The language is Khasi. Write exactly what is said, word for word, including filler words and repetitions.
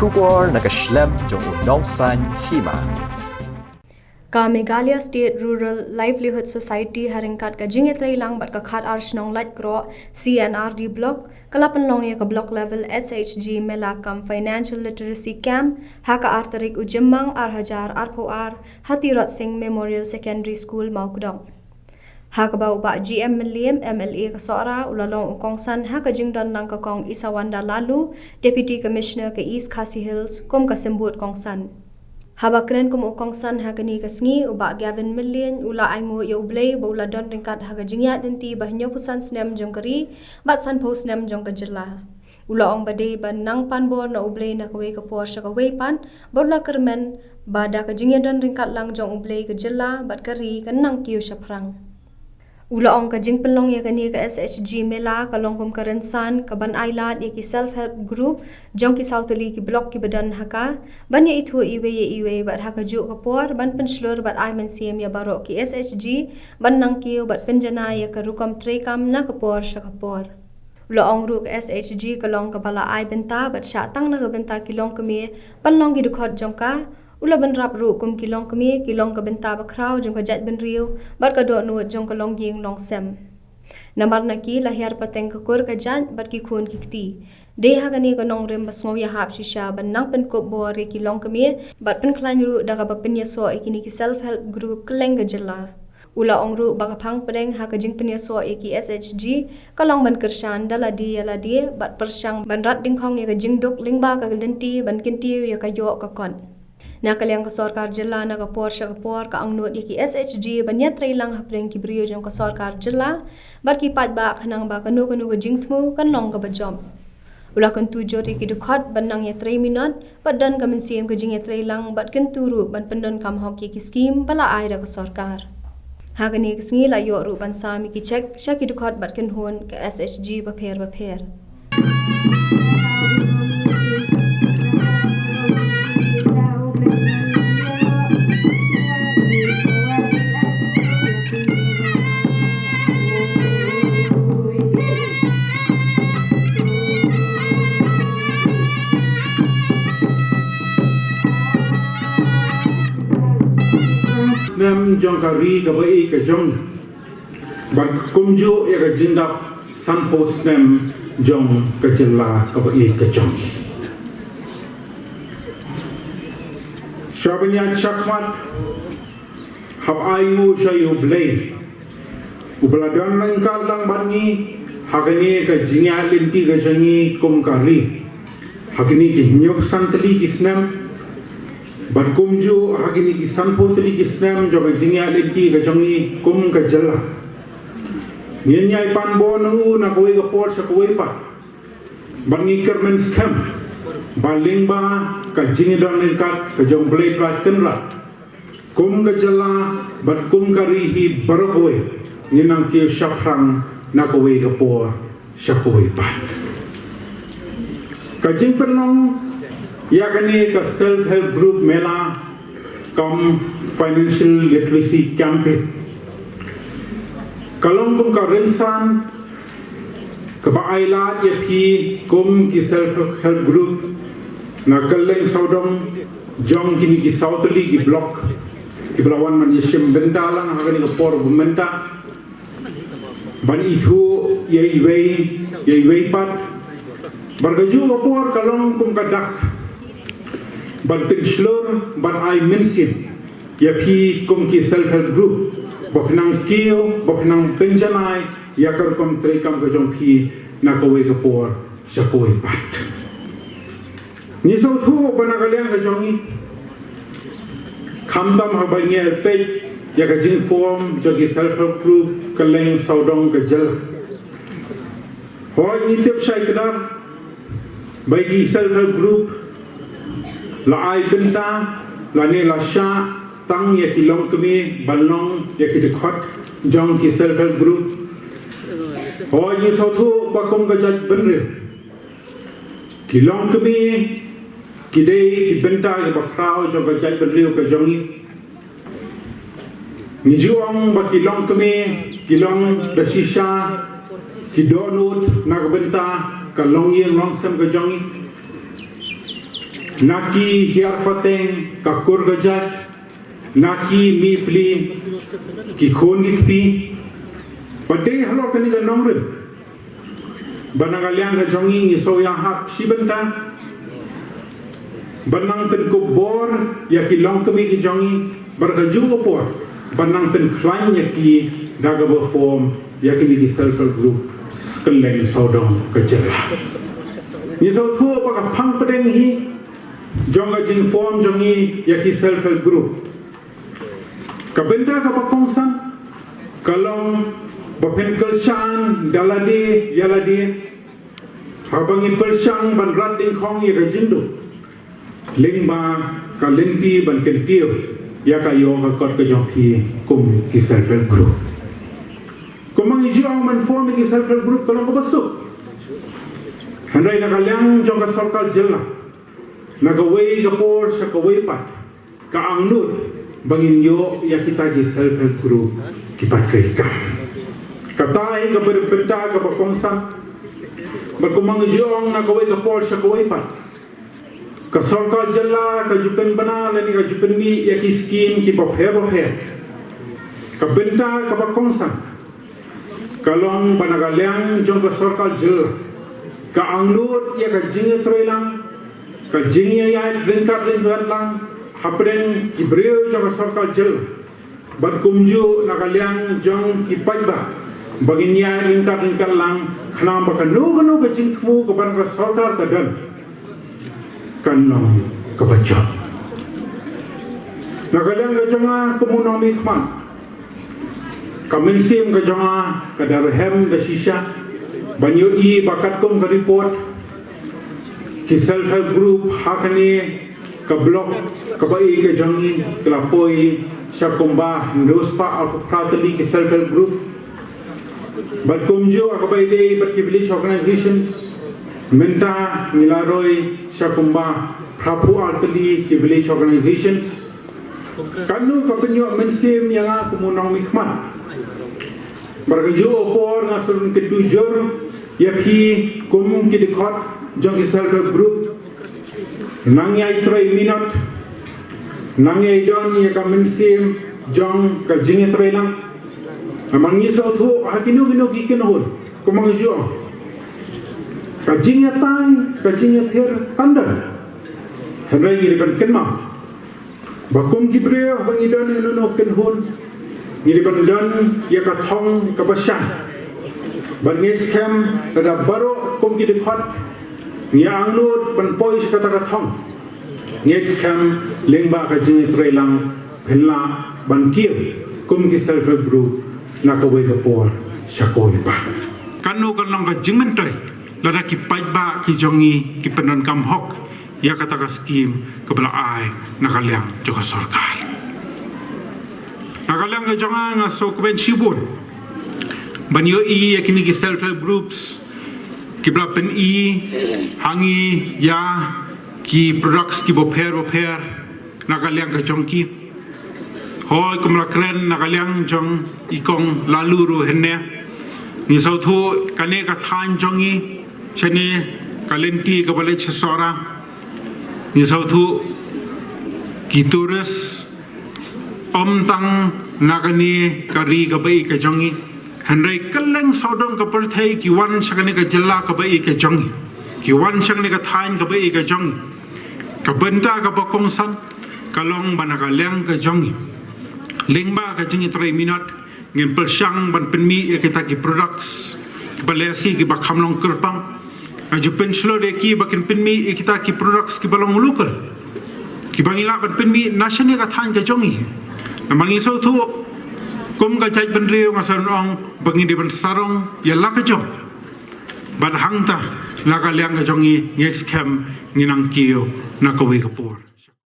Khubor na ka shlem jong u nongsan hima. Ka Meghalaya State Rural Livelihood Society ha ryngkat ka jingïatreilang bad ka khatar shnong Laitkroh C and R D Block ka la pynlong ïa ka Block Level S H G Mela cum Financial Literacy Camp ha ka ar tarik u Jymmang ar hajar arphew ar ha Tirot Sing Memorial Secondary School Mawkdong. Ha kaba u Bah G M Mylliem, M L A ka Sohra, u la long u kongsan ha ka jingdon lang ka Kong Isawanda Laloo, Deputy Commissioner ka East Khasi Hills, kum ka symbud kongsan. Haba kren kum u kongsan ha kane ka sngi, u Bah Gavin Mylliem, u la ainguh ïa U Blei ba u la don ryngkat ha ka jingïaid lynti ba hynñiewphew san snem jong ka ri bad sanphew snem jong ka jylla. U la ong ba dei ban nang pan bor na U Blei na kawei ka por sha kawei pat, bad u la kyrmen ba da ka jingïadon ryngkat lang jong U Blei ka jylla bad ka ri kan nang kiew shaphrang. U la ong ka jingpynlong ïa kane ka S H G Mela ka long kum ka rynsan kaban ailad ïa ki self help group jong ki saw tylli ki block kiba don ha ka, ban ïa ithuh iwei ïa iwei bad ha kajuh ka por ban pynshlur bad ai mynsiem ïa baroh ki S H G ban nang kiew bad pynjanai ïa ka rukom treikam na ka por sha ka por. U la ong ruh ka S H G ka long kaba la ai bynta bad shah tang na ka bynta ki longkmie ban long ki dkhot jong ka. U la bynrap ruh kum ki longkmie ki long ka bynta bakhraw jong ka jaitbynriew bad ka dohnud jong ka longïing longsem. Namar na ki la hiar pateng ka kur ka jait bad ki khun ki kti. Dei ha kane ka nongrim ba sngew ïahap shisha ban nang pynkup bor ïa ki longkmie bad pynkhlaiñ ruh da kaba pynïasoh ïa kine ki self help group kylleng ka jylla. U la ong ruh ba ka phang pdeng ha ka jingpynïasoh ïa ki S H G ka long ban kyrshan da lade ïa lade bad pyrshang ban rat dyngkhong ïa ka jingduk lyngba ka lynti ban kyntiew ïa ka ïoh ka kot. Na ka liang ka sorkar jylla na ka por sha ka por ka angnud ïa ki S H G ban ïatreilang hapdeng ki briew jong ka sorkar jylla bad ki paidbah khnang ba kano kano ka jingthmu kan long kaba jop. U la kyntu jur ïa ki dkhot ban nang ïatrei minot bad don ka mynsiem ka jingïatreilang bad kyntu ruh ban pyndonkam hok ïa ki skim ba la ai da ka sorkar. Ha kane ka sngi la ïoh ruh ban sam ïa ki chek sha ki dkhot bad kynhun ka S H G bapher bapher. Snem jong ka ri kaba ïeit ka jong, bad kumjuh ïa ka jingdap sanphew snem jong ka jylla kaba ïeit ka jong. Sha ban ïaid shakhmat, hap ainguh sha ïa U Blei uba la don ryngkat lang bad ngi ha kane ka jingïaid lynti ka jong ngi kum ka ri ha kine ki hynñiewphew san tylli ki snem, bad kumjuh ha kine ki sanphew tylli ki snem jong ka jingïaid lynti ka jong ngi kum ka jylla. Ngin ïai pan bor na u na kawei ka por sha kawei pat, bad ngi kyrmen skhem ba lyngba ka jingïadon ryngkat ka jong U Blei Trai Kynrad, kum ka jylla bad kum ka ri hi baroh kawei ngin nang kiew shaphrang na kawei ka por sha kawei pat. Ka jingpynlong ïa kane ka Self Help Group Mela cum Financial Literacy Campaign ka long kum ka rynsan kaba ailad ïa phi kum ki Self Help Group na kylleng sawdong jong kine ki saw tylli ki block kiba la wan ban ïashim bynta lang ha kane ka por ba mynta, ban ithuh ïa iwei ïa iwei pat. Bad kajuh ka por ka long kum ka dak ban pynshlur, ban ai mynsiem ïa phi kum ki Self Help Group ba phin nang kiew, ba phin nang pynjanai ïa ka rukom treikam ka jong phi na kawei ka por sha kawei pat. Ngi sngewthuh ba na ka liang ka jong ngi, khamtam haba ngi ïa peit ïa ka jingform jong ki Self Help Group kylleng sawdong ka jylla, hooid ngi tip shai kdar ba ki Self Help Group la ai bynta lane la shah tang ïa ki longkmie ban long ïa ki dkhot jong ki Self Help Group. Hooid ngi sngewthuh ba kum ka jaitbynriew, ki longkmie ki dei ki bynta kiba khraw jong ka jaitbynriew ka jong ngi. Ngi ju ong ba ki longkmie ki long da shisha ki dohnud na ka bynta ka longïing longsem ka jong ngi. Na ki hiar pateng ka kur ka jait, na ki mih pli ki khun ki kti. Bad dei halor kane ka nongrim ba na ka liang ka jong ngi ngi sngewhap shi bynta ban nang pynkup bor ïa ki longkmie ki jong ngi, bad kajuh ka por ban nang pynkhlaiñ ïa ki da kaba form ïa kine ki self help group kylleng sawdong ka jylla. Ngi sngewthuh ba ka phang pdeng hi jong ka jingform jong ngi ïa ki self help group, ka bynta kaba kongsan ka long ba pynkyrshan da lade ïa lade, haba ngi pyrshang ban rat dyngkhong ïa ka jingduh lyngba ka lynti ban kyntiew ïa ka ïoh ka kot ka jong phi kum ki self help group. Kumba ngi ju ong, ban form ïa ki self help group ka long kaba suk. Hynrei na ka liang jong ka sorkar jylla, na kawei ka por sha kawei pat, ka angnud ba ngin ïoh ïa kita ki self help group ki patrika. Kata hi ka bynta kaba kongsan. Bad kumba ngi ju ong, na kawei ka por sha kawei pat, ka sorkar jylla ka ju pynbna lane ka ju pynmih ïa ki skim kiba pher bapher. Ka bynta kaba kongsan ka long ba na ka liang jong ka sorkar jylla, ka angnud ïa ka jingïatreilang, ka jingïaid ryngkat ryngkat lang hapdeng ki briew jong ka sorkar jylla, bad kumjuh na ka liang jong ki paidbah, ba ngin ïaid ryngkat ryngkat lang, khnang ba kano kano ka jingthmu kaba na ka sorkar ka don, kan long kaba jop. Na ka liang ka jong nga kum u nongmihkhmat, ka mynsiem ka jong nga ka da rhem da shisha ban ïohi ba katkum ka report, ki self help group ha kane ka block kaba ïeit ka jong ngi ka la poi sha kumba hynriew spah arphew phra tylli ki self help group. Bad kumjuh ha kaba ïadei bad ki village organizations, mynta ngi la roi sha kumba phraphew ar tylli ki village organizations. Kano ka pynïoh mynsiem ïa nga kum u nongmihkhmat. Bad kajuh ka por nga sngewkyntu jur ïa phi kum ki dkhot jong ki self help group. Nang ïai trei minot, nang ïai don ïa ka mynsiem jong ka jingïatreilang. Namar ngi sngewthuh ha kino kino ki kynhun, kumba ngi ju ong, ka jingïatai, ka jingïathir kan don. Hynrei ngi dei ban kynmaw ba kum ki briew, haba ngi don ïa kano kano ka kynhun, ngi dei ban don ïa ka thong kaba shai. Bad ngi skhem lada baroh kum ki dkhot ngi angnud ban poi sha kata ka thong, ngi skhem lyngba ka jingïatreilang phin lah ban kiew kum ki self help group na kawei ka por sha kawei pat. Kano kan long ka jingmyntoi lada ki paidbah ki jong ngi ki pyndonkam hok ïa kata ka skim kaba la ai na ka liang jong ka sorkar. Na ka liang ka jong nga, nga sngewkmen shibun ban ïohi ïa kine ki self help groups kiba la pyni ha ngi ïa ki products kiba pher bapher na ka liang ka jong ki. Hooid, kumba la kren na ka liang jong i kong Laloo ruh hynne, ngi sngewthuh kane ka thaiñ jong ngi, shane ka lynti kaba leit sha Sohra, ngi sngewthuh ki tourist ym tang na kane ka ri kaba ïeit ka jong ngi, hynrei kylleng sawdong ka pyrthei ki wan sha kane ka jylla kaba ïeit ka jong ngi, ki wan sha kane ka thaiñ kaba ïeit ka jong ngi. Ka bynta kaba kongsan ka long ba na ka liang ka jong ngi, lyngba ka jingïatrei minot, ngin pyrshang ban pynmih ïa kita ki products kiba lehse kiba kham long kyrpang. Nga ju pynshlur ïa ki ba kin pynmih ïa kita ki products kiba long local, kiba ngi lah ban pynmih na shane ka thaiñ ka jong ngi. Namar ngi sngewthuh kum ka jaitbynriew, nga sngewthuh ba ngi dei ban sarong ïa la ka jong. Bad hangta na ka liang ka jong ngi, ngi skhem ngin nang kiew na kawei ka por.